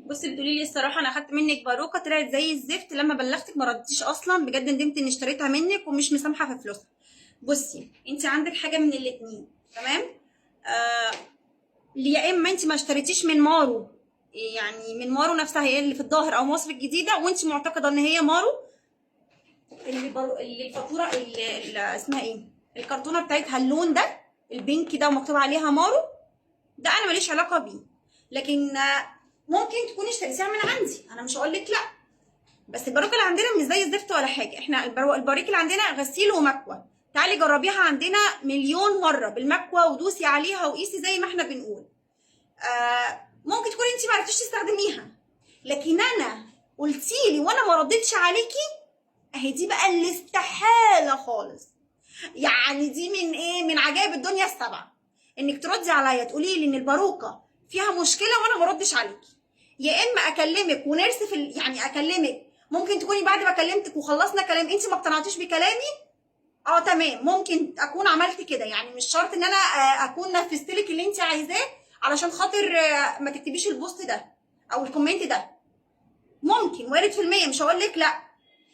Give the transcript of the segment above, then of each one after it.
بصي بتقولي لي الصراحة انا اخدت منك باروكه طلعت زي الزفت، لما بلغتك ما ردتيش اصلا، بجد ندمت اني اشتريتها منك ومش مسامحة في فلوسها. بصي انت عندك حاجة من الاتنين، تمام؟ يا اما انت ما اشتريتيش من مارو، يعني من مارو نفسها هي اللي في الظاهر او مصر الجديدة، وانت معتقده ان هي مارو اللي الفاتورة اللي اسمها ايه، الكرتونه بتاعتها اللون ده ال pink ده ومكتوب عليها مارو، ده انا ماليش علاقة بيه. لكن ممكن تكوني اشتريتيها من عندي، انا مش هقول لك لا، بس الباروكه اللي عندنا مش زي الزفت ولا حاجة. احنا الباريك اللي عندنا غسيل ومكوى، تعالي جربيها عندنا مليون مرة بالمكوى ودوسي عليها وقيسي زي ما احنا بنقول. ممكن تكوني انت ما عرفتيش تستخدميها، لكن انا قلتيلي وانا ما ردتش عليكي، اهي دي بقى الاستحالة خالص. يعني دي من ايه، من عجائب الدنيا السبعة، انك تردي عليا تقولي لي ان الباروكه فيها مشكلة وانا ما ردش عليكي. يا اما اكلمك ونرسف يعني اكلمك، ممكن تكوني بعد ما كلمتك وخلصنا كلام انت ما اقتنعتيش بكلامي، تمام، ممكن اكون عملت كده، يعني مش شرط ان انا اكون نفذت لك اللي انت عايزاه علشان خاطر ما تكتبيش ال post ده او ال comment ده، ممكن وارد في المية، مش هقول لك لا،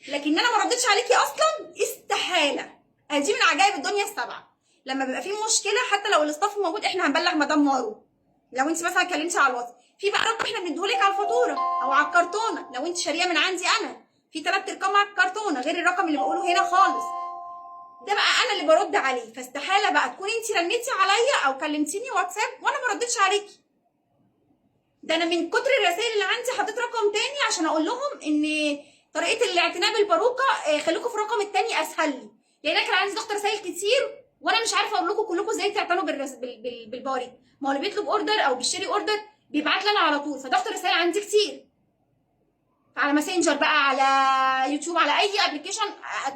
لكن انا ما ردتش عليكي اصلا استحالة. دي من عجائب الدنيا السبعة. لما بيبقى في مشكلة حتى لو ال staff موجود احنا هنبلغ مدام مارو. لو انت مثلا كلمتي على الواتس، في بقى رقم احنا بنديهولك على الفاتورة او على الكرتونه، لو انت شاريه من عندي انا في 3 ارقام على الكرتونه غير الرقم اللي بقوله هنا خالص، ده بقى انا اللي برد عليه. فاستحاله بقى تكوني انت رنيتي عليا او كلمتيني واتساب وانا ما ردتش عليكي. ده انا من كتر الرسائل اللي عندي حطيت رقم تاني عشان اقول لهم ان طريقه الاعتناء بالباروكه خليكم في الرقم التاني اسهل لي، لان انا كان عندي ضغط رسائل كتير وانا مش عارفه اقول لكم كلكم ازاي تعتنوا بالباريك. ما هو اللي بيطلب order او بيشتري order بيبعت لي انا على طول، فضغط الرسائل عندي كتير، على ماسنجر بقى، على يوتيوب، على اي application،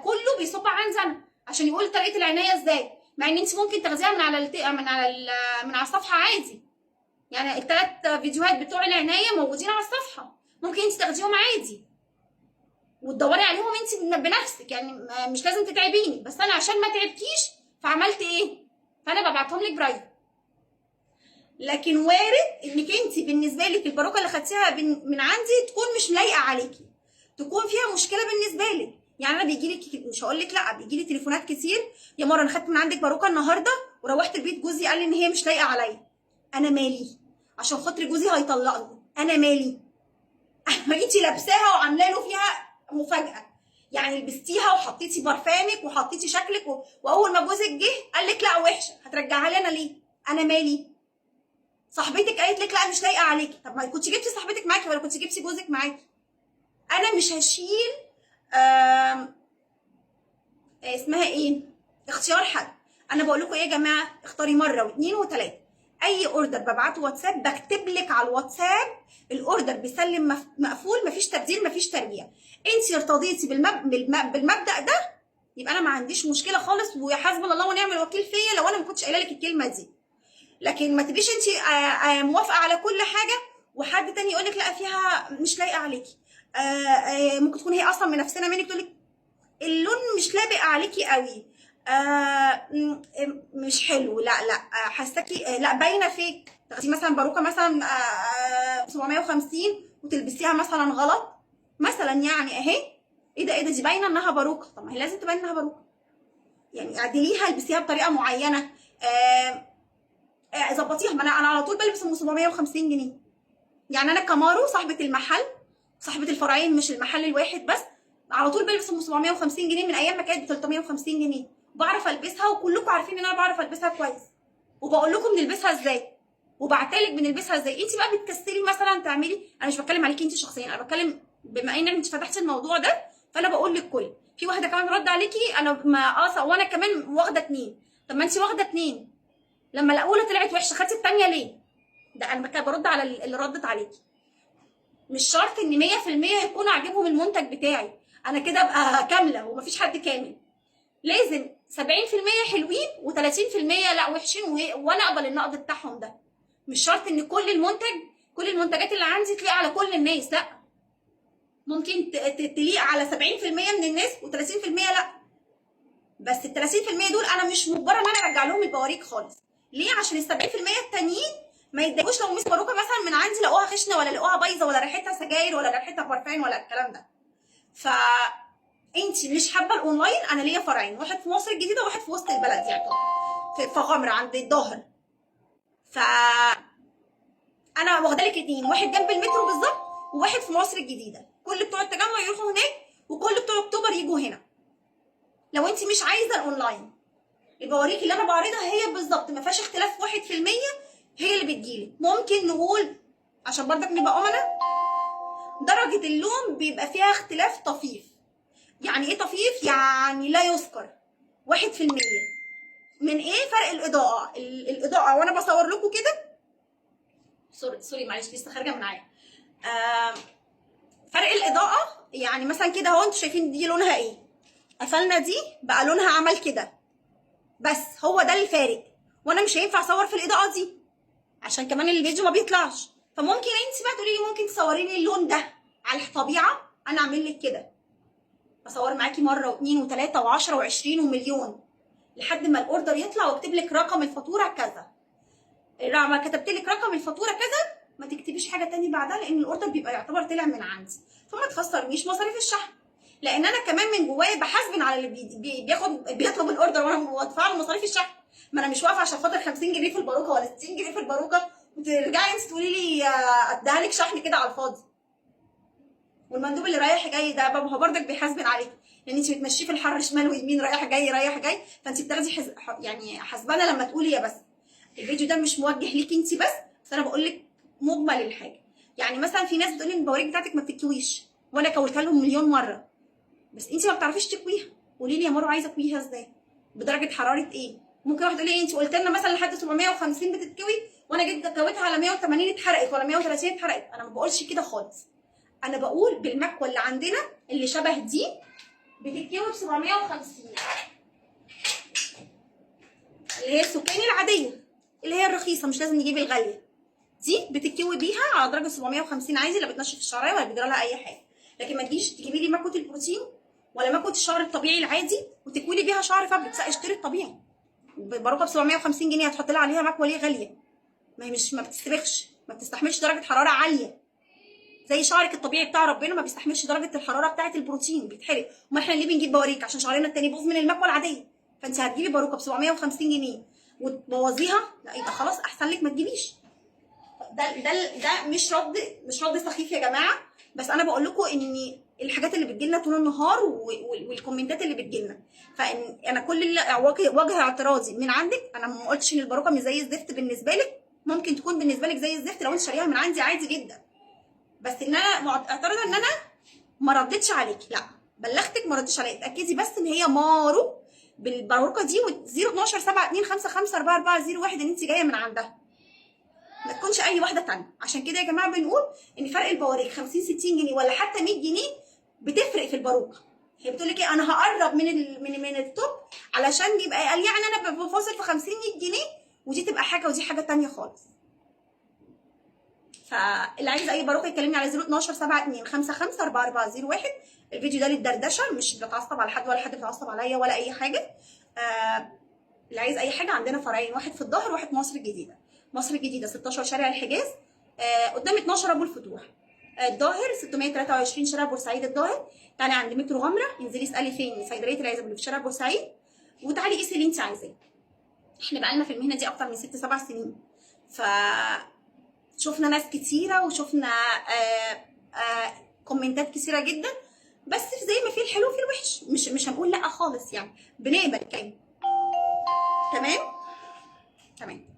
كله بيصب عندي انا عشان يقول طريقه العناية ازاي، مع ان انت ممكن تاخديها من على الت... من على ال... من على الصفحة عادي. يعني الثلاث فيديوهات بتوع العناية موجودين على الصفحة، ممكن انت تاخديهم عادي وتدوري عليهم انت بنفسك، يعني مش لازم تتعبيني، بس انا عشان ما تعبكيش فعملت ايه، فانا ببعتهم لك private. لكن وارد انك انت بالنسبة لك الباروكه اللي خدتيها من عندي تكون مش لايقة عليكي، تكون فيها مشكلة بالنسبة لك. يعني انا بيجي لي، مش هقول لك لا، بيجي لي تليفونات كتير، يا مروه انا خدت من عندك باروكه النهارده وروحت البيت جوزي قال لي ان هي مش لايقة عليا. انا مالي؟ عشان خاطر جوزي هيطلقني، انا مالي؟ انت لابساها وعامله له فيها مفاجاة، يعني لبستيها وحطيتي برفانك وحطيتي شكلك واول ما جوزك جه قال لك لا وحشة، هترجعها لي انا ليه؟ انا مالي؟ صاحبتك قالت لك لا مش لايقة عليكي، طب ما كنت جبتي صاحبتك معاكي ولا كنت جبتي جوزك معاكي؟ انا مش هشيل اسمها ايه، اختيار حد. انا بقول لكم ايه يا جماعة، اختاري مرة واثنين وثلاثة. اي order ببعته واتساب بكتب لك على الواتساب ال order بيسلم مقفول، مفيش تبديل مفيش ترجيع. انت ارتضيتي بالمبدا ده يبقى انا ما عنديش مشكلة خالص، وحسبنا الله ونعم الوكيل فيا لو انا ما كنتش قايله لك الكلمة دي. لكن ما تبقيش انت موافقة على كل حاجة وحد تاني يقول لك لا فيها مش لايقة عليكي. ممكن تكون هي اصلا من نفسنا منك تقول لك اللون مش لابق عليكي قوي، مش حلو، لا لا حاساكي، لا باينة فيك. تاخدي مثلا باروكه مثلا 750 وتلبسيها مثلا غلط مثلا، يعني اهي ايه ده ايه ده دي باينة انها باروكه، طب ما هي لازم تبان انها باروكه، يعني اعدليها البسيها بطريقة معينة، ظبطيها. ما انا على طول بلبس ام 750 جنيه، يعني انا كمارو صاحبه المحل، صاحبه الفرعين مش المحل الواحد بس، على طول بلبس ام 750 جنيه من ايام ما كانت ب 350 جنيه، بعرف البسها وكلكم عارفين ان انا بعرف البسها كويس، وبقول لكم بنلبسها ازاي وبعتلك بنلبسها ازاي. انت بقى بتكسلي مثلا تعملي، انا مش بتكلم عليكي انت شخصيا، انا بتكلم بما ان انت فتحتي الموضوع ده فانا بقول للكل. في واحدة كمان رد عليكي انا ما وانا كمان واخده 2، طب ما انت واخده 2 لما الاولى طلعت وحشة خدتي الثانية ليه؟ ده انا برد على اللي ردت عليكي. مش شرط ان 100% يكون عاجبهم المنتج بتاعي، انا كده ابقى كاملة ومفيش حد كامل، لازم 70% حلوين و30% لا وحشين، وانا اقبل النقد بتاعهم ده. مش شرط ان كل المنتجات اللي عندي تليق على كل الناس، لا، ممكن تليق على 70% من الناس و30% لا، بس ال 30% دول انا مش مجبرة ان انا ارجع لهم البواريك خالص. ليه؟ عشان ال 70% التانيين ما يتضايقوش لو مسكوا باروكه مثلا من عندي لقوها خشنه ولا لقوها بايظة ولا ريحتها سجاير ولا ريحتها برفان ولا الكلام ده. ف انت مش حابة الاونلاين، انا ليا فرعين، واحد في مصر الجديدة وواحد في وسط البلد، يعني في غمره عند الظاهر. ف انا واخده لك اتنين، واحد جنب المترو بالظبط وواحد في مصر الجديدة. كل بتوع التجمع يروحوا هناك وكل بتوع اكتوبر يجوا هنا. لو انت مش عايزه الاونلاين، البواريك اللي انا بعرضها هي بالظبط ما فيهاش اختلاف 1%، هي اللي بتجيلك. ممكن نقول عشان برضك نبقى امنا، درجه اللون بيبقى فيها اختلاف طفيف. يعني ايه طفيف؟ يعني لا يذكر، 1%. من ايه؟ فرق الاضاءة. الاضاءة وانا بصور لكم كده، sorry sorry معلش لسه خارجه من معايا. فرق الاضاءة يعني مثلا كده اهو، انتوا شايفين دي لونها ايه؟ قفلنا دي بقى لونها عمل كده، بس هو ده الفارق. وانا مش هينفع اصور في الاضاءة دي عشان كمان الفيديو ما بيطلعش. فممكن انت بقى تقولي لي ممكن تصوري لي اللون ده على الطبيعة، انا اعمل لك كده، بصور معاكي مرة واثنين وثلاثة وعشرة وعشرين ومليون لحد ما ال order يطلع واكتب لك رقم الفاتورة كذا. ما كتبت لك رقم الفاتورة كذا ما تكتبيش حاجة تاني بعدها، لان ال order بيبقى يعتبر طلع من عندي، فما تخسرنيش مصاريف الشحن. لان انا كمان من جوايا بحاسبن على اللي بياخد بيطلب ال order وانا وادفع له مصاريف الشحن. ما انا مش واقفة عشان خاطر 50 جنيه في الباروكه ولا 60 جنيه في الباروكه وترجعي انت تقولي لي اديها لك شحن كده على الفاضي. والمندوب اللي رايح جاي ده هو برضك بيحاسبن عليك، لان انت بتمشيه في الحر شمال ويمين رايح جاي رايح جاي، فانت بتاخدي يعني حسبانه لما تقولي يا بس. الفيديو ده مش موجه ليكي انت بس، بس انا بقول لك مجمل الحاجة. يعني مثلا في ناس بتقول لي البواريك بتاعتك ما بتكويش، وانا كويتها لهم مليون مرة، بس انت ما بتعرفيش تكويها. قولي لي يا مروه عايزه اكويها ازاي؟ بدرجة حرارة ايه؟ ممكن واحدة تقول لي انت قلت لنا مثلا لحد 750 بتتكوي، وانا جيت كويتها على 180 اتحرقت ولا 130 اتحرقت. انا ما بقولش كده خالص، انا بقول بالمكوى اللي عندنا اللي شبه دي بتتكوي ب 750، اللي هي السكاني العادية اللي هي الرخيصة، مش لازم نجيب الغالية. دي بتتكوي بيها على درجه 750 عادي، لا بتنشف الشعرية ولا بيجرى لها اي حاجة. لكن ما تجيش تجيبي لي مكوة البروتين ولا مكوة الشعر الطبيعي العادي وتكوي لي بيها شعر fabric. لا، اشتري الطبيعي. باروكه ب 750 جنيه هتحط لها عليها مكوة ليه غالية؟ ما هي مش ما بتستبخش، ما بتستحملش درجه حرارة عالية زي شعرك الطبيعي بتاع ربنا، ما بيستحملش درجه الحرارة بتاعه البروتين، بيتحرق. وما احنا ليه بنجيب بواريك؟ عشان شعرنا التاني يبوظ من المكوه العادية. فانت هتجيبي باروكه ب 750 جنيه وتبوظيها؟ لا، يبقى خلاص احسن لك ما تجيبيش. ده مش رد سخيف يا جماعة، بس انا بقول لكم ان الحاجات اللي بتجيلنا طول النهار والكومنتات اللي بتجيلنا، فان انا كل اللي وجه اعتراضي من عندك، انا ما قلتش ان الباروكه مش زي الزفت بالنسبة لك، ممكن تكون بالنسبة لك زي الزفت لو انت شاريها من عندي عادي جدا، بس ان انا معترضة ان انا ما ردتش عليكي، لا بلغتك ما ردتش عليك. اتاكدي بس ان هي مارو بالباروكه دي و 012 7 2 5 5 4 4 0 1 ان انت جاية من عندها، ما تكونش اي واحدة تانية. عشان كده يا جماعة بنقول ان فرق البواريك 50 60 جنيه ولا حتى 100 جنيه بتفرق في الباروكه. هي بتقول لك ايه؟ انا هقرب من ال top علشان يبقى قال يعني انا بفاصل في 50 100 جنيه، ودي تبقى حاجة ودي حاجة تانية خالص. فاللي عايز اي باروكه يكلمني على 012 7 2 5 5 4 4 0 1. الفيديو ده للدردشه، مش بتعصب على حد ولا حد بيتعصب عليا ولا اي حاجة. اللي عايز اي حاجة عندنا فرعين، واحد في الظاهر وواحد في مصر الجديدة. مصر الجديدة 16 شارع الحجاز، قدام 12 ابو الفتوح. الظاهر 623 شارع بورسعيد الظاهر. تعالي عند مترو غمره، انزلي اسالي فين صيدلية العزب اللي في شارع بورسعيد، وتعالي قيسي اللي انت عايزاه. احنا بقالنا في المهنة دي اكتر من 6 7 سنين، ف شفنا ناس كتيرة وشفنا كومنتات كتيرة جدا، بس زي ما في الحلو في الوحش، مش هنقول لا خالص، يعني بنقبل كلام. تمام تمام.